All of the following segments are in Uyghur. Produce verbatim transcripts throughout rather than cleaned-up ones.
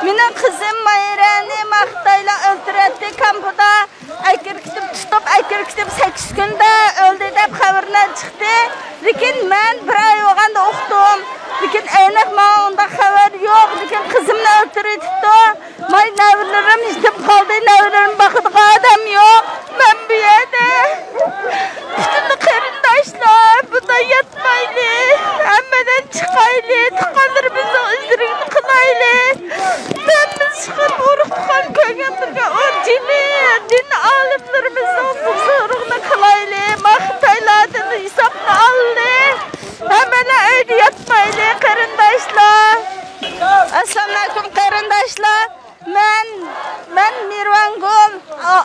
مېنىڭ قىزىم ماھىرەنى ما خىتايلار ئۆلتۈرەتتى كامپىدا. ئەكىرىپ كېتىپ، تۇتۇپ ئەكىرىپ كېتىپ، سەككىز كۈندە ئۆلدى دەپ خەۋەرلەر چىقتى. لېكىن مەن بىر ئاي بولغاندا ئۇقتۇم. لېكىن ئېنىق ماڭا ئۇنداق خەۋەر يوق. لېكىن قىزىمنى ئۆلتۈرۈۋېتىپتۇ. ماي نەۋرىلىرىم يېتىم قالدى، نەۋرىلىرىمنى باقىدىغان ئادەم يوق. مەن بۇ يەردە پۈتۈن قېرىنداشلار بۇنداق ياتمايلى، ھەممىدىن چىقايلى، تۇغقانلىرىمىزنىڭ ئۈزرىنى قىلايلى. ھەممىمىز چىقىپ ئۇرۇق تۇغقان كۆرگەن بىرگە ئۇ جىمى دىن ئالىملىرىمىزنىڭ بۇزرۇقىنى قىلايلى، ما خىتايلاردىن ھېسابنى ئاللى. ھەممىلا ئۆيدە ياتمايلى، قېرىنداشلار. ئەسسالامۇئەلەيكۇم، قېرىنداشلار. مەن، مەن مىرۋانگۈل، ئا،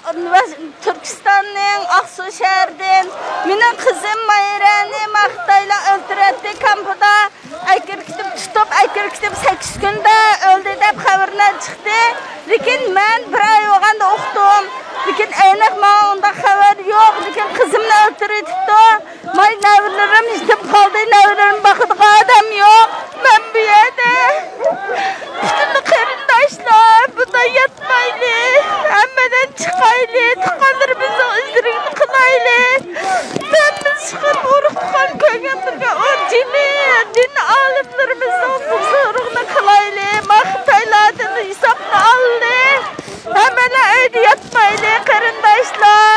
تۈركىستاننىڭ ئاقسۇ شەھىرىدىن. مېنىڭ قىزىم ماھىرەنى ما خىتايلار ئۆلتۈرەتتى كامپىدا. ئەكىرىپ كېتىپ، تۇتۇپ ئەكىرىپ كېتىپ، سەككىز كۈندە ئۆلدى دەپ خەۋەرلەر چىقتى. لېكىن مەن بىر ئاي بولغاندا ئۇقتۇم. لېكىن ئېنىق ماڭا ئۇنداق خەۋەر يوق. لېكىن قىزىمنى ئۆلتۈرۈۋېتىپتۇ. ماي نەۋرىلىرىم يېتىم قالدى، نەۋرىلىرىمنى باقىدىغان ئادەم يوق. مەن بۇ يەردە پۈتۈن قېرىنداشلار بۇنداق ياتمايلى، ھەممىدىن چىقايلى، تۇغقانلىرىمىزنىڭ ئۈزرىنى قىلايلى. ھەممىمىز چىقىپ ئۇرۇق تۇغقان كۆرگەن بىرگە ئۇ جىمى دىن ئالىملىرىمىزنىڭ بۇزرۇقىنى قىلايلى، ما خىتايلاردىن ھېسابنى ئاللى. ھەممىلا ئۆيدە ياتمايلى، قېرىنداشلار.